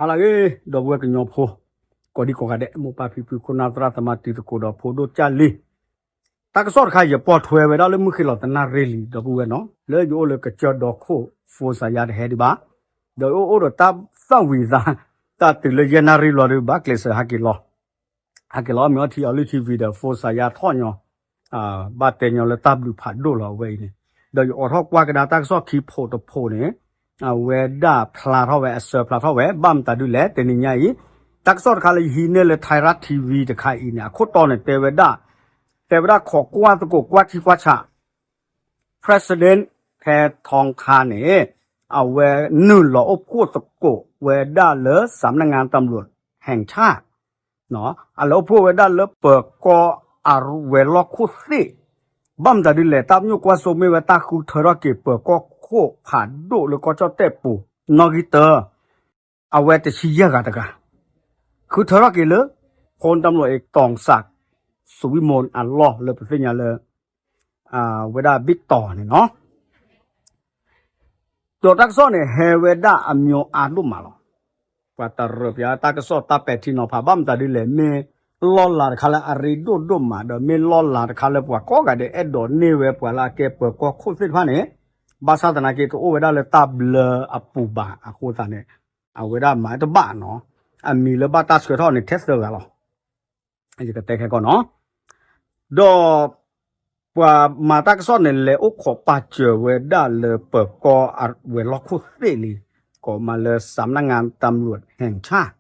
ဟါလၢအဂ့ၤ ဒီပုၢ်ဝဲၢ်ကညီဖိ ကိးဒံကိးဂၤဒဲး မိၢ်ပၢ်ဖံဖု ခိၣ်နၢ်သရၣ်သမါ တံၤသကိးဒီးဖိဒိၣ်ကၢ်လံၤ, တၢ်ကစီၣ်တခါ ယပာ်ထွဲဝဲဒၣ်လၢမုၢ်ဃ့ၢ်လီၤတနၣ်ရံၣ်လံ ဒီပုၢ်ဝဲၢ်နီၤ လၢယအိၣ်လၢကစၢၢ်ဒီခိၣ် ဖိစါယါတဟဲဒံးဘၣ်, ဒီးယအိၣ်အိၣ်ဒီးတၢ်သၣ်ဝံၤသး တၢ်တုၤလၢယဲၢ်နၣ်ရံၣ်ဘျီဒီး ဘၣ်ကျဲးစၢးဟးက့ၤလီၤ ဟဲက့ၤလီၤ မ့ၢ်အီထံအီလံ ထံဝံၤဒီး ဖိစါယါထီၣ်ညီ, ဘၣ်တဲညီလၢတၢ်ဘျုးဖးဒိၣ်လီၤအဝဲအံၤန့ၣ်, ဒီးယအိးထီၣ်ကွၢ်ကဒါတၢ်ကစီၣ်ခံဖုတဖုန့ၣ်, အဝဲဒၣ်ဖျါထီၣ်ဝဲ အစၢဖျါထီၣ်ဝဲ ဘၣ်မတၤဒုလဲၣ် တနံၤညါအံၤ, တၢ်ကစီၣ်တခါလၢယဟံးန့ၢ်လၢ Thai Rat T V တခါအံၤန့ၣ် အခိၣ်တီန့ၣ်တဲဝဲဒၣ်, တဲဝဲဒၣ်ခိးကွၢ်သကိးကွၢ်ထံကွၢ်ဆး President ဖဲထီခါန့ၣ်, အဝဲနုာ်လီၤအိၣ်ဖှိၣ်သကိးဝဲဒၣ်လၢ สำนักงานตำรวจแห่งชาติ အလဲၤအိၣ်ဖှိၣ်ဝဲဒၣ်လၢပၢၤကီၢ်အဝဲၤလီၢ်ခိၣ်သ့ၣ်, ဘၣ်မတၤဒ်လဲၣ် တၢ်ပညိၣ်ကွၢ်စိမ့ၢ်ဝဲတၢ်ဃုထၢထီၣ်က့ၤပၢၤကီၢ်ခိၣ်ဖးဒိၣ်လၢကီၢ်ကၠီၣ်တဲၣ်ပူၤ, နီၣ်ဂံၢ်တၢ အဝဲတဆံယဲၢ်ဂၤတဂၤ, ဃုထၢထီၣ်က့ၤလၢ พลตำรวจเอก ต่องศักดิ์ สุขวิมล အလီၢ်လၢပသ့ၣ်ညါလၢ ဝဲဒၣ် บิ๊กต่อ န့ၣ်နီၤ ဒီးတၢ်ကစီၣ်န့ၣ် ဟဲဝဲဒၣ်အမျိုးအါဒိၣ်မးလီၤ. ပှၤတရၢပျးတၢ်ကစီၣ်တၢ်ပဲာ်ထံနီၤဖး ဘၣ်မတၤဒ်လဲၣ် မ့ၢ်လီၢ်လၤတခါလၢအရ့ဒိၣ်ဒိၣ်မး ဒီးမ့ၢ်လီၢ်လၤတခါလၢပှၤကိးဂၤဒဲးအဲၣ်ဒိးန့ၢ်ဝဲပှၤလၢအကဲပၢၤကီၢ်ခိၣ်သ့ၣ်တဖၣ်န့ၣ်, ဘၣ်ဆၣ်သနာ်က့တအိၣ်ဝဲဒၣ်လၢတၢ်ဘျၢအပူၤဘၣ်အဃိသတးန့ၣ်, အဝဲဒၣ်မၤတဘၣ်နီၤ, အမံၤလၢဘၣ်တၢ်ဆှၢထီၣ်န့ၣ်ထဲသၢဂၤလီၤ. ယကတဲခဲကီၢ်နီၤ, ဒီး ပှၤမၤတၢ်ကစီၣ်န့ၣ် လဲၤအိၣ်ခိးပာ်စၢၤဝဲဒၣ်လၢပၢၤကီၢ်အဝဲၤလီၢ်ခိၣ်သ့ၣ်လံ, ကိးမးလၢ สำนักงานตำรวจแห่งชาติ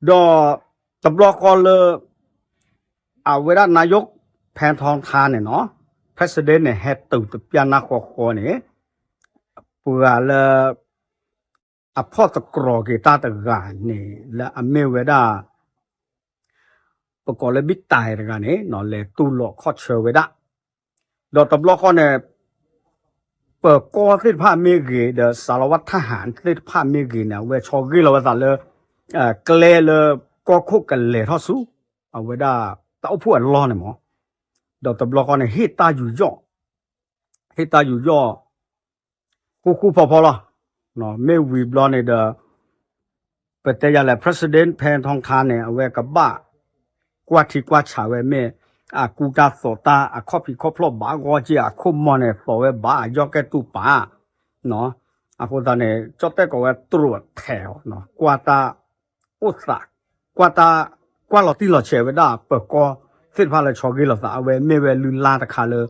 ဒီး တဘျီဃီလၢ အဝဲဒၣ် นายก ဖဲထီခါန့ၣ်နီၤ, President န့ၣ် ဟဲတုၤတပျၢ်နၢ်ဃီဃီန့ၣ်, ပှၤလၢ အဖီၣ်သတြီၤက့ၤတၢ်တဂၤန့ၣ် လၢအမ့ၢ်ဝဲဒၣ် ပကိးလၢ บิ๊กต่อ တဂၤန့ၣ် လဲၤတူၢ်လိာ်ခီၣ်ဆၢဝဲဒၣ်, ဒီးတဘျီဃီန့ၣ် ပၢၤကီၢ်သ့ၣ်တဖၣ်မ့ၢ်ဂ့ၤ ဒီး สารวัตรทหาร သ့ၣ်တဖၣ်မ့ၢ်ဂ့ၤန့ၣ် အဝဲဆီဂ့ၤလီၤဝဲသးလၢ ကျဲလၢကီၢ်ခိၣ်ကလဲၤထီၣ်ဆူ အဝဲဒၣ်တၢ်အိၣ်ဖှိၣ်အလီၢ်န့ၣ်မး, ဒီးတဘျီဃီန့ၣ် ဟ့ၣ်တၢ်ယူးယီၣ် ဟ့ၣ်တၢ်ယူးယီၣ် ဃူဃူဖိးဖိးလီၤ. မ့ၢ်ဝံၤဘျီန့ၣ်ဒီး ပတဲယၤလဲၣ် President ဖဲထီခါန့ၣ် အဝဲကဘၣ်ကွၢ်ထံကွၢ်ဆးဝဲမ့ၢ် အကူတၢ်သိးတၢ် အခီၣ်ဖံးခီၣ်ဖျီၣ်ဘၣ်ဂီၢ်က့ အခိၣ်မီၢ်န့ၣ် သိးဝဲဘၣ်အယီၢ်ကဲတူၢ်ပာ် အဃိသတးန့ၣ် ကၠီၣ်တဲၣ်ကိးဝဲတြူးထဲး ကွၢ်တၢ်အိၣ်သး ကွၢ်တၢ် ကွၢ်လီၤတံၢ်လီၤဆဲးဝဲဒၣ်ပၢၤကီၢ်သ့ၣ်တဖၣ်လၢဆီဂ့ၤလိာ်သး အဝဲမ့ၢ်ဝဲလုၢ်လၢ်တခါလၢ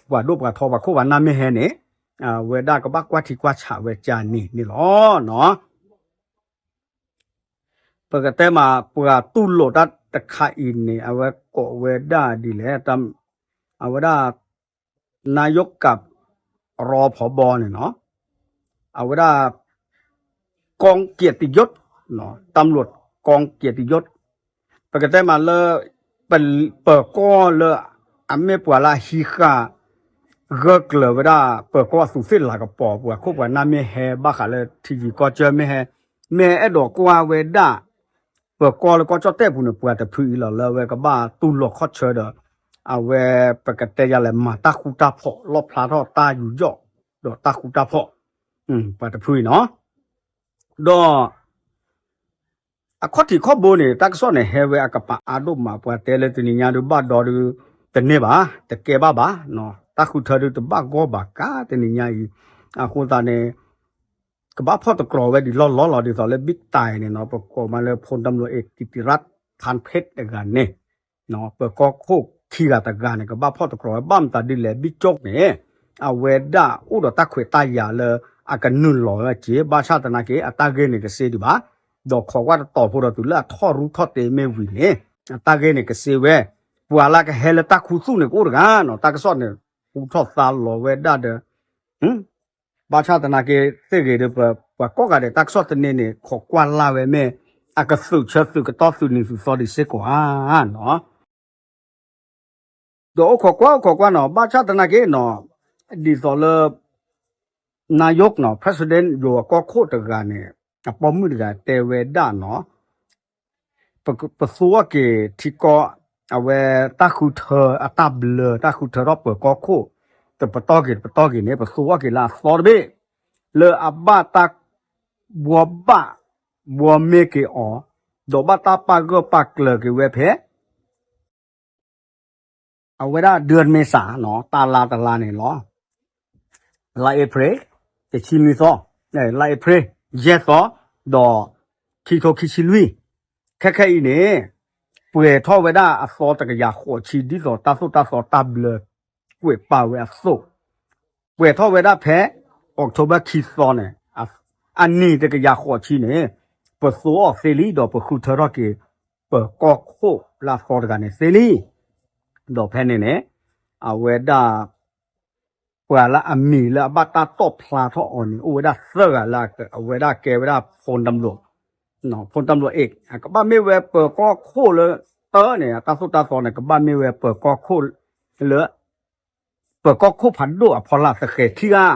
ပှၤဒိၣ်ပှၤထီပှၤခိၣ်ပှၤနၢ်မ့ၢ်ဟဲန့ၣ် ဝဲဒၣ်ကဘၣ်ကွၢ်ထံကွၢ်ဆးဝဲကန့ၣ်န့ၣ်လီၤ. ပကတဲမး ပှၤတူၢ်လိာ်တၢ်တခါအံၤန့ၣ် အဝဲကိးဝဲဒၣ်ဒ်လဲၣ် အဝဲဒၣ် นายกกับ รอง ผบ န့ၣ်နီၤ အဝဲဒၣ် กองเกียรติยศ ตำรวจ กองเกียรติยศ ပကတဲမးလၢ ပၢၤကီၢ်လၢ အမ့ၢ်ပှၤလၢအဟံးဃာ် ဂၢၢ်ကျၢၤဝဲဒၣ် ပၢၤကီၢ်အသူးသ့ၣ်လၤကပီၤ ပှၤခိၣ်ပှၤနၢ်မ့ၢ်ဟဲဘၣ်ဃးလၢ ထံယံၤကီၢ်စၢၢ်မ့ၢ်ဟဲ မ့ၢ်အဲၣ်ဒိးကွၢ်ဝဲဒၣ် ပၢၤကီၢ်လၢကီၢ်ကၠီၣ်တဲၣ်ပူၤန့ၣ် ပှၤတဖုအံၤလီၤ လၢအဝဲကဘၣ်တူၢ်လိာ်ခီၣ်ဆၢဒီး အဝဲပကတဲယၤလဲၣ် မၤတၢ်ဃူတၢ်ဖိး လီၣ်ဖျါထီၣ်တၢ်ယူးယီၣ် ဒီးတၢ်ဃူတၢ်ဖိး ပှၤတဖုအံၤနီၤ ဒီး အခီၣ်ထံးခီၣ်ဘိန့ၣ် တၢ်ကစီၣ်န့ၣ် ဟဲဝဲအကပၤအါဒိၣ်မး ပှၤတဲလၢတနံၤညါဒုးဘၣ်ဒီဒုး တန့ၢ်ဘၣ် တကဲဘၣ်ဘၣ် တၢ်ဃုထၢဒုးတဘၣ်ဂီၢ်ဘၣ်ကါတနံၤညါအံၤ အဃိသတးန့ၣ် ကဘၣ်ဖီၣ်တကြၢးဝဲဒ်လီၢ်လီၢ်လီၤ ဒ်သိးလၢ บิ๊กต่อ န့ၣ်နီၤ ပကိးမးလၢ พลตำรวจเอก กิติรัตน์ พานเพชร တဂၤန့ၣ် ပၢၤကီၢ်ခိၣ်ခံဂၤတဂၤန့ၣ် ကဘၣ်ဖီၣ်တကြၢးဝဲ ဘၣ်မတၤဒ်လဲၣ် บิ๊กโจ๊ก န့ၣ် အဝဲဒၣ်အိၣ်ဒီးတၢ်ခွဲးတၢ်ယာ်လၢ အကနုာ်လီၤဝဲက့ၤ ဘၣ်ဆၣ်သနာ်က့ အတၢ်ဂ့ၢ်န့ၣ်ကစ့ဒံးဘၣ် ဒီးခိးကွၢ်တတီၤဖိဒီးတုၤလၢအထီၣ်ရူၢ်ထီၣ်တ့မ့ၢ်ဝံၤန့ၣ် အတၢ်ဂ့ၢ်န့ၣ်ကစ့ဝဲ ပှၤလၢကဟဲလၢတၢ်ခူသူၣ်န့ၣ် ကအိၣ်တဂၤနီၤ တၢ်ကစီၣ်န့ၣ် ဟူထီၣ်သါလီၤဝဲဒၣ်ဒီး ဘၣ်ဆၣ်သနာ်က့ သ့ၣ်ဂ့ၤဒီး ပှၤကိးဂၤဒဲးတၢ်ကစီၣ်တန့ၢ်န့ၣ် ခိးကွၢ်လၢ်ဝဲမ့ၢ် အကသုးဆၢသုးကတီၢ်သုးနံၤသုးသီဒံးစ့ၢ်ကီးဧါနီၤ ဒီးအိၣ်ခိးကွၢ်အိၣ်ခိးကွၢ်နီၤ ဘၣ်ဆၣ်သနာ်က့နီၤ ဒ်သိးလၢ นายก နီၤ President ယိၤအကီၢ်ခိၣ်တဂၤန့ၣ် အပိာ်မုၣ်တဂၤတဲဝဲဒၣ်နီၤ ပသူအီၣ်က့ၤထံကီၢ် အဝဲတၢ်ဃုထၢအတၢ်ဘျၢ တၢ်ဃုထၢထီၣ်ပၢၤကီၢ်ခိၣ် တပတီၢ်က့ၤတပတီၢ်က့ၤန့ၣ် ပသူအီၣ်က့ၤလၢအသီတဘ့ၣ် လၢအဘၣ်တၢ်ဘှီဘၣ် ဘှီမ့ၢ်က့ၤအီၤ, ဒီးဘၣ်တၢ်ပာ်ဂၢၢ်ပာ်ကျၢၤက့ၤဝဲဖဲ အဝဲဒၣ်ဒၢမ့ၤစးနီၤ တလါတလါန့ၣ်လီၤ. လါအ့ဖြ့ၣ် တဆံနွံသီ, လါအ့ဖြ့ၣ် ယဲၢ်သီ, ဒီးခံထိခံဆံလွံၢ်, ခဲခဲအံၤန့ၣ် ပှဲၤထီၣ်ဝဲဒၣ်အသီတကယၤဃိးဆံ ဒ်သိးတၢ်သိၣ်တၢ်သီတၢ်ဘျၢကွဲးပာ်ဝဲအသိး, ပှဲၤထီၣ်ဝဲဒၣ်ဖဲ October ခံသီန့ၣ် အနံၤတကယၤဃိးဆံန့ၣ် ပသိအီၤသ့လံ ဒီးပဃုထၢထီၣ်က့ၤ ပၢၤကီၢ်ခိၣ်လၢအသီတဂၤန့ၣ်သ့လံ. ဒီးဖဲန့ၣ်န့ၣ် အဝဲဒၣ် ပှၤလၢအမံၤလၢအဘၣ်တၢ်တီၣ်ဖျါထီၣ်အီၤန့ၣ် အိၣ်ဝဲဒၣ်သၢဂၤလၢအဝဲဒၣ်ကဲဝဲဒၣ် ဖိတံၤ, ဖိတံၤအ့ၣ် အကဘၣ်မ့ၢ်ဝဲပၢၤကီၢ်ခိၣ်လၢတၢန့ၣ် အတၢ်သိၣ်တၢ်သီန့ၣ် ကဘၣ်မ့ၢ်ဝဲပၢၤကီၢ်ခိၣ်လၢ ပၢၤကီၢ်ခိၣ်ဖးဒိၣ်အဖီလာ်သဃဲၤခံဂၤ,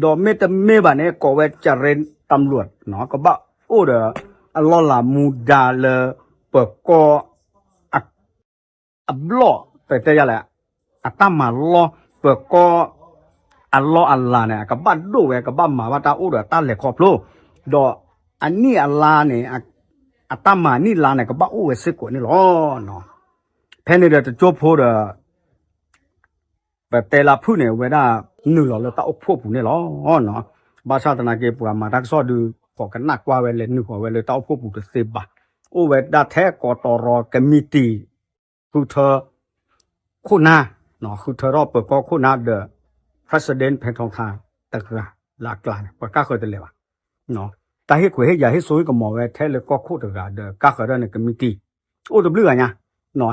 ဒီးမ့တမ့ၢ်ဘၣ်န့ၣ် ကိးဝဲ ကရ့တံၤ, ကဘၣ်အိၣ်ဒီး အလီၢ်လၤမူဒါလၢ ပၢၤကီၢ် အဘျီၣ် ပတဲယၤလဲၣ်, အတၢ်မၤလီၢ် ပၢၤကီၢ် အလီၢ်အလၤန့ၣ် အကဘၣ်ဒိၣ်ဝဲ ကဘၣ်မၤဘၣ်တၢ်အိၣ်ဒီးတၢ်လဲၤခီဖျိ, ဒီးအနံၣ်အလါန့ၣ် အတၢ်မၤနံၣ်လါန့ၣ် ကဘၣ်အိၣ်ဝဲစ့ၢ်ကီးန့ၣ်လီၤ. ဖဲန့ၣ်ဒီးတကၠိဖိဒီး ပတဲလၢဖုၣ်န့ၣ် အဝဲဒၣ်နုာ်လီၤလၢတၢ်အိၣ်ဖှိၣ်ပူၤန့ၣ်လီၤ. ဘၣ်ဆၣ်သနာ်က့ ပှၤမၤတၢ်ကစီၣ်ဒုး ကိးကနၣ်ကွၢ်ဝဲလဲၤနုာ်ဃီၤဝဲလၢတၢ်အိၣ်ဖှိၣ်ပူၤတသ့ဘၣ်. အိၣ်ဝဲဒၣ်ထဲကတီၤရီကမံးတံာ် ဃုထၢ ခိၣ်နၢ်, ဃုထၢထီၣ်ပၢၤကီၢ်ခိၣ်နၢ်ဒီး President ဖဲထီထါတဂၤလၢအကျါန့ၣ် ပှၤကါဃၢၤတလဲၤဘၣ်. တၢ်ဟ့ၣ်ခွဲးဟ့ၣ်ယာ်ဟ့ၣ်စိဟ့ၣ်ကမီၤဝဲထဲလၢကီၢ်ခိၣ်တဂၤဒီး ကါဃၢၤဒၣ်န့ၣ်ကမံးတံာ် အိၣ်တဘျုးဂၤညါ,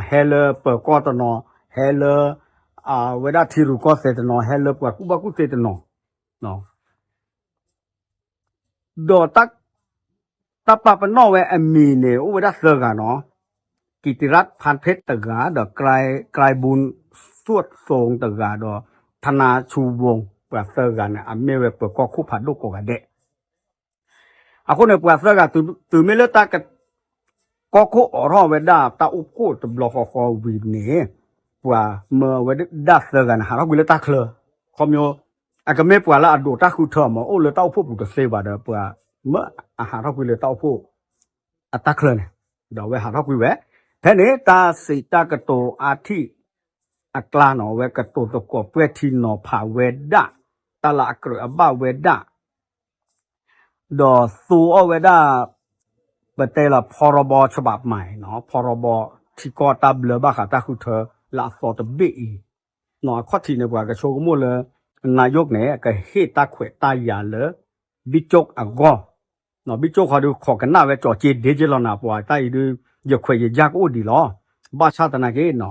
ဟဲလၢပၢၤကီၢ်တနီၤ, ဟဲလၢ အဝဲဒၣ်ထံရူၢ်ကီၢ်သဲးတနီၤ, ဟဲလၢပှၤကူၣ်ဘၣ်ကူၣ်သ့တနီၤ, ဒီး တၢ်ပာ်ပနီၣ်ဝဲအမံၤန့ၣ် အိၣ်ဝဲဒၣ်သၢဂၤနီၤ, ကံးတံရၣ်ဖၣ်ဖ့းတဂၤဒီး ကြိုင်ဘူးသွတ်သိန်တဂၤဒီး ထနၢ်ဆူဝူ ပှၤသၢဂၤန့ၣ် အမ့ၢ်ဝဲပၢၤကီၢ်ခိၣ်ဖးဒိၣ်ကိးဂၤဒဲး အဃိန့ၣ် ပှၤသၢဂၤတုၤမ့ၢ်လၢတၢ် ကီၢ်ခိၣ်အိးထီၣ်ဝဲဒၣ်တၢ်အိၣ်ဖှိၣ်တဘျီဃီဃီဝံၤန့ၣ် ပှၤမၢဝဲဒၣ်သၢဂၤန့ၣ် ဟးထီၣ်ကွံာ်လၢတၢ်ချၢ, ခီပညီ အကမ့ၢ်ပှၤလၢအဒိးတၢ်ဃုထၢမး အိၣ်လၢတၢ်အိၣ်ဖှိၣ်ပူၤတသ့ဘၣ်ဒီး ပှၤမၢအဟးထီၣ်ကွံာ်လၢတၢ်အိၣ်ဖှိၣ်အတၢ်ချၢန့ၣ်, ဒီးအဝဲဟးထီၣ်ကွံာ်ဝဲ, ဖဲန့ၣ် တၢ်စံးတၢ်ကတိၤအါထံၣ်အကျါနီၤ အဝဲကတိၤသကိးပှဲၤထံနီၤဖးဝဲဒၣ် တၢ်လၢအကြၢးအဘၣ်ဝဲဒၣ် ဒီးသိအီၤဝဲဒၣ် ပတဲလၢ ဖီရီဘီ ဆဘးမးနီၤ ဖီရီဘီ ထံကီၢ်တၢ်ဘျၢဘၣ်ဃးတၢ်ဃုထၢလၢအသီတဘ့ၣ်အံၤ, အခီၣ်ထံးန့ၣ် ပှၤကဆိကမိၣ်လၢ နၤယိးန့ၣ် ကဟ့ၣ်တၢ်ခွဲးတၢ်ယာ်လၢ ဘံၣ်ကၠိၣ်အဂီၢ်, ဘံၣ်ကၠိၣ်ဃီဒုး ခိးကနၣ်ဝဲကၠီၤက့ဒ့က့လီၤနၤ ပှၤတၢ်အံၤဒုး ယခွဲးယယာ်ကအိၣ်ဒံးလီၤ, ဘၣ်ဆၣ်သနာ်က့နီၤ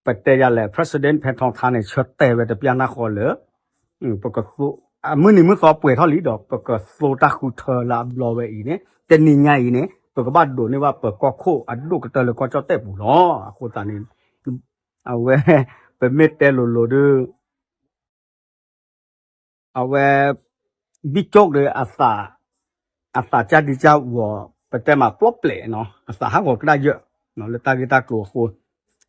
ပတဲယၤလဲၣ် President ဖဲထီထါန့ၣ် ဆၢတဲာ်ဝဲတပျၢ်နၢ်ဃီလၢ ပကသိ အမုၢ်နံၤမုၢ်သီပှဲၤထီၣ်လံဒီး ပကသိတၢ်ဃုထၢလၢအဘျီဝဲအံၤန့ၣ် တနံၤညါအံၤန့ၣ် ပကဘၣ်ဒိးန့ၢ်ဘၣ်ပၢၤကီၢ်ခိၣ်အဒိၣ်ကတၢၢ်လၢကီၢ်ကၠီၣ်တဲၣ်ပူၤလီၤ. အဃိသတးန့ၣ် အဝဲ ပမ့ၢ်တဲလိၤလိၤဒုး အဝဲ ဘံၣ်ကၠိၣ်ဒီး အသးကၢ်ဒံကၢ်ဝီၤ ပတဲမးပျီပျဲးနီၤ အသးဟးဂီၤကဒါယၢ် လၢတၢ်ဂ့ၢ်တၢ်ကျိၤအဃိ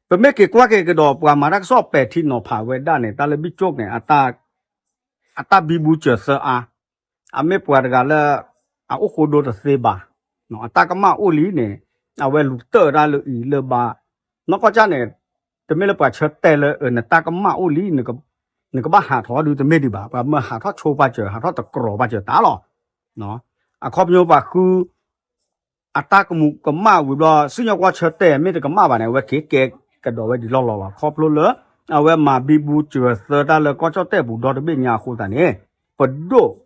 ပမ့ၢ်က့ၤကွၢ်က့ၤကဒီး ပှၤမၤတၢ်ကစီၣ်ပဲာ်ထံနီၤဖးဝဲဒၣ်န့ၣ် တၢ်လၢဘံၣ်ကၠိၣ်န့ၣ် အတၢ်ဘံဘူစၢၤသၢအါ အမ့ၢ်ပှၤတဂၤလၢ အအိၣ်ဃိဒိတသ့ဘၣ်, အတၢ်ကမၣ်အိၣ်လံန့ၣ် အဝဲလူၤတၢၢ်တၢ်လၢအံၤလၢဘါ, နီၢ်ကီၢ်ကၢ်န့ၣ် တမ့ၢ်လၢပှၤဆၢတဲာ်လၢ နတၢ်ကမၣ်အိၣ်လံ နကဘၣ်ဟးထီၣ်ဒုးတမ့ၢ်ဒံးဘၣ်, ပှၤမၢဟးထီၣ်ဆိပာ်စၢၤ ဟးထီၣ်တကြီပာ်စၢၤတၢ်လီၤ. အခီပညီပှၤဃု အတၢ်ကမူးကမၣ်ဝံၤဘျီ စံၣ်ညီၣ်ကွီၢ်ဆၢတဲာ်မ့ၢ်တကမၣ်ဘၣ်န့ၣ် အဝဲက့ၤကဲကဒီးဝဲဒံးလီၢ်လီၢ်လီၤ. ခီဖျိလၢ အဝဲမၤဘံဘူစၢၤသၢတၢ်လၢကီၢ်ကၠီၣ်တဲၣ်ပူၤဒီတဘ့ၣ်ညါအဃိသတးန့ၣ် ပဒိၣ်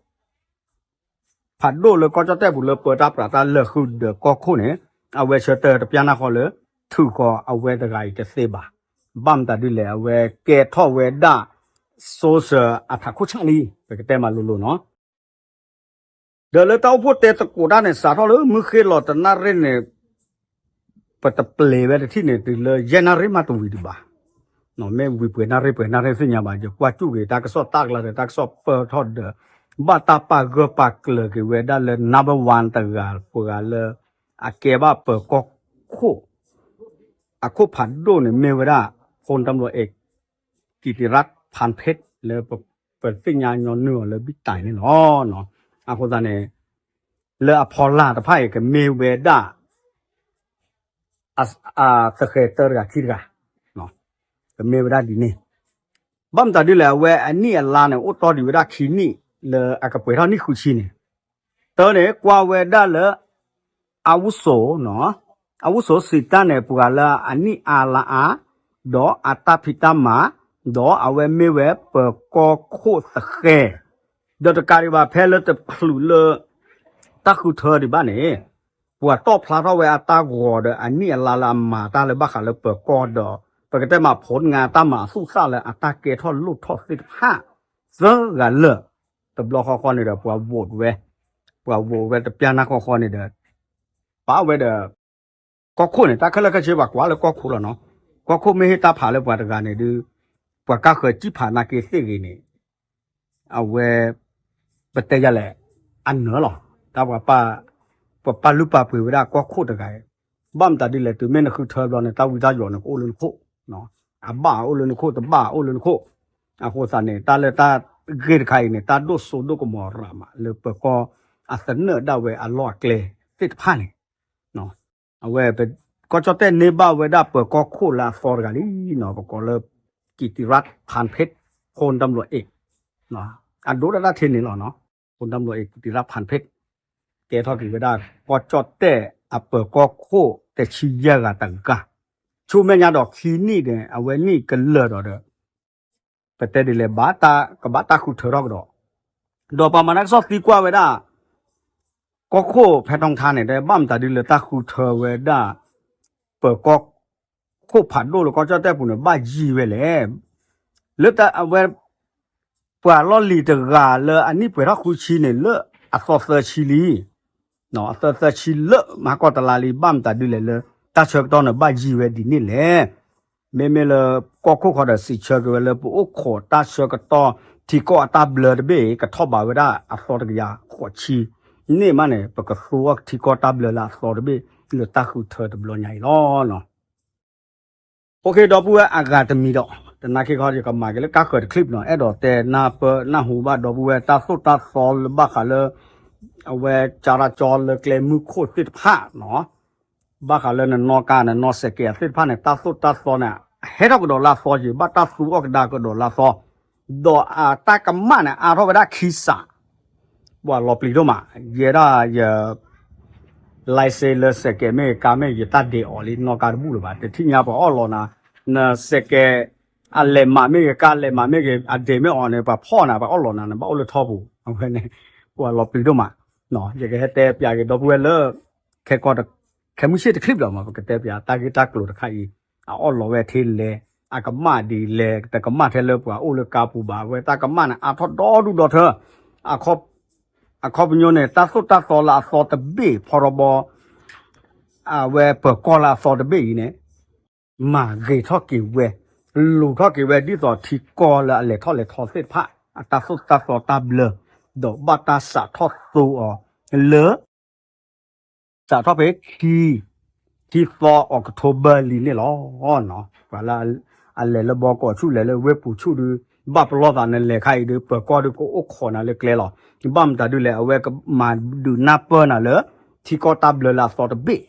ဖးဒိၣ်လၢကီၢ်ကၠီၣ်တဲၣ်ပူၤလၢပၢတၢ်ပြးတၢ်လၢာ်ဃုာ်ဒီးကီၢ်ခိၣ်န့ၣ် အဝဲဆၢတဲာ်တပျၢ်နၢ်ဃီလၢ ထုးဃီၤအဝဲတဂၤအံၤတသ့ဘၣ်. ဘၣ်မတၤဒ်လဲၣ် အဝဲကဲထီၣ်ဝဲဒၣ် စိစၢၤအထးခိၣ်ဆၣ်လံ ပကတဲမးလိၤလိၤနီၤ ဒီးလၢတၢ်အိၣ်ဖှိၣ်တဲသကိးတၢ်န့ၣ် စးထီၣ်လၢမုၢ်ဃ့လီၤတနၣ်ရံၣ်န့ၣ် ပတပျဲၤဝဲတထံၣ်န့ၣ် တုၤလၢယဲၢ်နၣ်ရံၣ်မးတဝံၤဒံးဘၣ်. မ့ၢ်ဝံၤပှဲၤနၣ်ရံၣ်ပှဲၤနၣ်ရံၣ်သ့ၣ်ညါဘၣ် ယကွၢ်စူၣ်က့ၤတၢ်ကစီၣ်တၢ်ကျါဒီးတၢ်ကစီၣ်ပၢၢ်ထီၣ်ဒီး ဘၣ်တၢ်ပာ်ဂၢၢ်ပာ်ကျၢၤက့ၤဝဲဒၣ်လၢ number one တဂၤ ပှၤဂၤလၢ အကဲဘၣ်ပၢၤကီၢ်ခိၣ် အခိၣ်ဖးဒိၣ်န့ၣ်မ့ၢ်ဝဲဒၣ် ဖိတံၤ ကံးတံရၣ် ဖၣ်ဖ့း လၢပသ့ၣ်ညါညီနုၢ်အီၤလၢဘံၣ်တၢ်န့ၣ်လီၤ. အဃိသတးန့ၣ် လၢအဖီလာ်တဖၣ်အံၤ ကမ့ၢ်ဝဲဒၣ် သဃဲၤတၢတဂၤခံတဂၤ, ကမ့ၢ်ဝဲဒၣ်ဒ်န့ၣ်. ဘၣ်မတၤဒ်လဲၣ် အဝဲအနံၣ်အလါန့ၣ် အိၣ်တီၢ်ဒံးဝဲဒၣ်ခံနံၣ် လၢအကပှဲၤထီၣ်နံၣ်ဃုဆံန့ၣ်, တၢန့ၣ် ကွၢ်ဝဲဒၣ်လၢ အဝုစိၤ အဝုစိၤစံးတၢ်န့ၣ် ပှၤလၢအနံၣ်အါလါအါ, ဒီးအတၢ်ဖံးတၢ်မၤ, ဒီးအဝဲမ့ၢ်ဝဲပၢၤကီၢ်ခိၣ်သဃဲၤ, ဒီးတကးဒံးဘၣ်ဖဲလၢတချုးလၢ တၢ်ဃုထၢဒံးဘၣ်န့ၣ်, ပှၤတီၣ်ဖျါထီၣ်ဝဲအတၢ်ဂီၤဒီးအနံၣ်အလါလၢအမၤတၢ်လၢဘၣ်ဃးလၢပၢၤကီၢ်ဒီး ပကတဲမး ဖိတငါတၢ်မၤအသူၣ်သၣ်လၢအတၢ်ကဲထီၣ်လိၣ်ထီၣ်သ့ၣ်တဖၣ် သၢဂၤလၢာ်, တဘျီဃီဃီန့ၣ်ဒီး ပှၤ vote ဝဲ, ပှၤ vote ဝဲတပျၢ်နၢ်ဃီဃီန့ၣ်ဒီး ပာ်ဝဲဒီး ကီၢ်ခိၣ်န့ၣ် တၢ်ခဲလၢာ်ခဲဆ့ ပှၤကွၢ်လၢကီၢ်ခိၣ်လီၤနီၤ. ကီၢ်ခိၣ်မ့ၢ်ဟ့ၣ်တၢ်ဖးလၢပှၤတဂၤန့ၣ်ဒုး ပှၤကါဃၢၤစံၣ်ဖးနာ်က့သ့ၣ်ဂ့ၤန့ၣ် အဝဲ ပတဲယၤလဲၣ် အနၢၤလီၤ. တၢ်ပှၤပာ်လုၢ်ပာ်ပှ့ၤဝဲဒၣ်ကီၢ်ခိၣ်တဂၤအံၤ, ဘၣ်မတၤဒ်လဲၣ် တုၤမ့ၢ်နဃုထၢဘျီန့ၣ် တၢ်ဝံတၢ်ယိးန့ၣ် ကအိၣ်လၢနခိၣ်, အဘၣ်အိၣ်လၢနခိၣ် တဘၣ်အိၣ်လၢနခိၣ်, အဃိသတးန့ၣ် တၢ်လၢတၢ်ဂ့ၢ်တခါအံၤန့ၣ် တၢ်ဒိၣ်စိဒိၣ်ကမီၤရၤမး လၢပၢၤကီၢ်အသနၢၣ်ဒၣ်ဝဲအလီၢ်အကျဲသ့ၣ်တဖၣ်န့ၣ် အဝဲ ကီၢ်ကၠီၣ်တဲၣ်န့ၢ်ဘၣ်ဝဲဒၣ်ပၢၤကီၢ်ခိၣ်လၢအသီတဂၤလံနီၤ, ပကိးလၢ ကံးတံရၣ်ဖၣ်ဖ့း, ဖိဒၣ်ဘျီအ့း, အဒိဒၣ်တၢ်ထဲန့ၣ်လီၤနီၤ, ဖိဒၣ်ဘျီအ့း ကံးတံရၣ်ဖၣ်ဖ့း, ကဲထီၣ်က့ၤဝဲဒၣ် ကီၢ်ကၠီၣ်တဲၣ်အပၢၤကီၢ်ခိၣ်တဆံယဲၢ်ဂၤတဂၤ, ဆူမဲာ်ညါဒီးခံနံၣ်ဒီး အဝဲနံၣ်ကလၢာ်ဒီးဒီး ပတဲဒ်လဲၣ် ဘၣ်တၢ် ကဘၣ်တၢ်ဃုထၢထီၣ်ကဒီး, ဒီးပှၤမၤတၢ်ကစီၣ်သံကွၢ်ဝဲဒၣ် ကီၢ်ခိၣ်ဖဲထီထါန့ၣ် တဲဘၣ်မတၤဒ်လၢတၢ်ဃုထၢဝဲဒၣ် ပၢၤကီၢ်ခိၣ်ဖးဒိၣ်လၢကီၢ်ကၠီၣ်တဲၣ်ပူၤန့ၣ် ဘၣ်ယံာ်ဝဲလဲၣ်. လၢတၢ်အဝဲ ပှၤလီၢ်လံၤတဂၤလၢအနံၣ်ပှဲၤထီၣ်ဃုဆံန့ၣ် လၢအသီသၢဆံလံ. အသီသၢဆံလၢမၤကီၢ်တလါလံ ဘၣ်မတၤဒ်လဲၣ်လၢ တၢ်ဆၢကတီၢ်န့ၣ်ဘၣ်ယံာ်ဝဲဒ်န့ၣ်လဲၣ်. မ့မ့ၢ်လၢကီၢ်ခိၣ်ခီဒီး စံးဆၢက့ၤဝဲလၢ ပအိၣ်ခိးတၢ်ဆၢကတီၢ် ထံကီၢ်အတၢ်ဘျၢတဘ့ၣ် ကထီၣ်ဘးဝဲဒၣ်အသီတကယၤဃိးဆံန့ၣ်မးန့ၣ် ပကသူအီၤထံကီၢ်တၢ်ဘျၢလၢအသီတဘ့ၣ် လၢတၢ်ဃုထၢတဘျီညါအံၤလီၤ. အိၣ်ခ့ ဒီပုၢ်ဝဲၢ်အဂၤတမံၤဒီး တနာ်က့ခီ ယကမၤက့ၤလၢကါဃၢၤတချံၣ်နီၤ အဲၣ်ဒိးတဲနၢ်ပၢၢ်နၢ်ဟူဘၣ်ဒီပုၢ်ဝဲၢ် တၢ်သိၣ်တၢ်သီလၢဘၣ်ဃးလၢ အဝဲ ကၠါရၣ်ကၠီ လၢကျဲမုၢ်ခိၣ်သ့ၣ်တဖၣ်နီၤ ဘၣ်ဃးလၢနနီၣ်ကါ နနီၣ်စဲးကဲးသ့ၣ်တဖၣ်န့ၣ် တၢ်သိၣ်တၢ်သီန့ၣ် ဟဲထီၣ်ကဒီးလၢအသီက့ၤ ဘၣ်တၢ်သူအီၣ်ကဒါကဒီးလၢအသီ ဒီးအတၢ်ကမၣ်န့ၣ် အါထီၣ်ဝဲဒၣ်ခံစး ပှၤလီၤပျံၤဒိၣ်မး ယဲဒၣ်ယ license လၢစဲးကဲးမ့ၢ်ဂ့ၤ ကါမ့ၢ်ဂ့ၤ ယတၢ်ဒဲးအီၤလံ နီၣ်ကါတဘူၣ်လၢၤဘၣ် တထံၣ်ညါပှၤအီၣ်လီၤနၤ နစဲးကဲး အလဲၤမးမ့ၢ်ဂ့ၤ ကါလဲၤမးမ့ၢ်ဂ့ၤ အဒဲးမ့ၢ်အီၤန့ၣ် ပှၤဖီၣ်နၤ ပှၤအီၣ်လီၤနၤန့ၣ် ဘၣ်အိၣ်လၢထီပူၤ အဝဲန့ၣ် ပှၤလီၤပျံၤဒိၣ်မး ယကဟဲတဲပျးက့ၤဒီပုၢ်ဝဲၢ်လၢ ခဲကီ ခဲမုၢ်ဆ့ၣ်တချံၣ်ဘျီမး ပကတဲပျးတၢ်ဂ့ၢ်တၢ်ကျိၤတခါအံၤ အအီၣ်လီၤဝဲထဲလဲၣ် အကမၣ်ဒ်လဲၣ် တကမၣ်ထဲလၢပှၤအိၣ်လၢကါပူၤဘၣ် အဝဲတၢ်ကမၣ်န့ၣ် အါထီၣ်ဒီဒူၣ်ဒီထၢ အခီပညီန့ၣ် တၢ်သိၣ်တၢ်သီလၢအသီတဘ့ၣ် ဖီထီဘီ အဝဲပၢၤကီၢ်လၢအသီတဘ့ၣ်အံၤန့ၣ် မၤဂ့ၤထီၣ်က့ၤဝဲ လူၤထီၣ်က့ၤဝဲ ဒ်သိးထံကီၢ်လၢအလဲၤထီၣ်လဲၤထီသ့ၣ်တဖၣ် အတၢ်သိၣ်တၢ်သီတၢ်ဘျၢ ဒီးဘၣ်တၢ်စးထီၣ်သိအီၤလၢ စးထီၣ်ဖဲခံ ခံသီ October လံန့ၣ်လီၤ. ပှၤလၢအလဲၤလၢဘီကီးဆူၣ် လဲၤလၢဝ့ၢ်ပူၤဆူၣ်ဒုး ဘၣ်ပလီၢ်သးနလဲၤခါအံၤဒုး ပၢၤကီၢ်ဒုးကအိၣ်ခိးနၤလၢကျဲလီၤ. ဘၣ်မတၤဒုးလဲၣ် အဝဲကမၤဒုးနၢ်ပၢၢ်နၤလၢ ထံကီၢ်တၢ်ဘျၢလၢအသီတဘ့ၣ်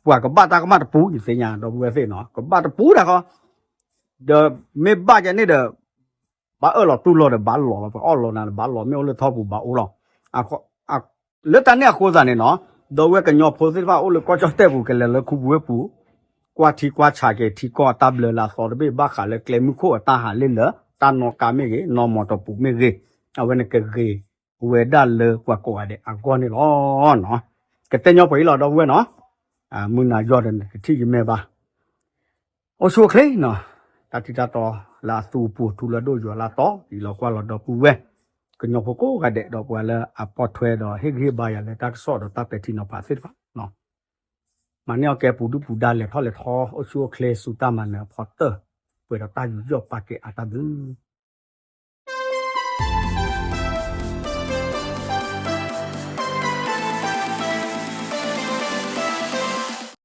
ပှၤကဘၣ်တၢ်ကမၣ်တပူၤ ယသ့ၣ်ညါ ဒီပုၢ်ဝဲၢ်သ့ၣ်နီၤ ကဘၣ်တပူၤတၢ်ဃီ ဒီးမ့ၢ်ဘၣ်ယၤန့ၣ်ဒီး ဘၣ်အၢၣ်လီၤတူၢ်လိာ်ဒီးဘၣ်လီၤလီၤ ပှၤအီၣ်လီၤနၤဒီးဘၣ်လီၤ မ့ၢ်အိၣ်လၢထီပူၤဘၣ်အိၣ်လီၤ. လၢတၢ်န့ၣ်အဃိသတးန့ၣ်နီၤ ဒီပုၢ်ဝဲၢ်ကညီဖိသ့ၣ်တဖၣ်အိၣ်လၢကီၢ်ကၠီၣ်တဲၣ်ပူၤ ကလဲၤလၢခူပူၤဝ့ၢ်ပူၤ ကွၢ်ထံကွၢ်ဆးက့ၤထံကီၢ်အတၢ်ဘျၢလၢအသီတဘ့ၣ် ဘၣ်ဃးလၢကျဲမုၢ်ခိၣ်အတၢ်ဟးလ့ၣ်လၢ တၢ်နီၣ်ကါမ့ၢ်ဂ့ၤ နီၣ်မီၢ်တပူၤမ့ၢ်ဂ့ၤ အဝဲန့ၣ်ကဂ့ၤဝဲဒၣ်လၢပှၤကိးဂၤဒဲးအဂီၢ်န့ၣ်လီၤ. ကတဲညီပှၤအံၤလီၤ ဒီပုၢ်ဝဲၢ်နီၤ မုၢ်နၤယီၢ်ဒီး ကထံၣ်ယမဲာ်ဘၣ် အိၣ်ဆူၣ်အိၣ်ချ့နီၤ တၢ်ထံၣ်တၢ်တီလၢအသူအပူၤ ထူလၢဒိၣ်ယွၤလၢအတီ ယံာ်လီၤကွၢ်လီၤဒီပုၢ်ဝဲၢ် ကညီဖိကိးဂၤဒဲး ဒီးပှၤလၢအပိာ်ထွဲဒီးဟ့ၣ်ဂံၢ်ဟ့ၣ်ဘါယၤလၢတၢ်ကစီၣ်ဒီးတၢ်ပဲာ်ထံနီၤဖးသ့ၣ်တဖၣ် မၤန့ၢ်အီၣ်ကဲပူၤဒုၣ်ပူၤဒါ လဲၤထီၣ်လဲၤထီ အိၣ်ဆူၣ်အိၣ်ချ့ စူၤတၢ်မၤနၢၤအဖီတၢၢ် ပှဲၤဒီးတၢ်ယူးယီၣ်ပာ်ကဲအါတၢ်ဘျုး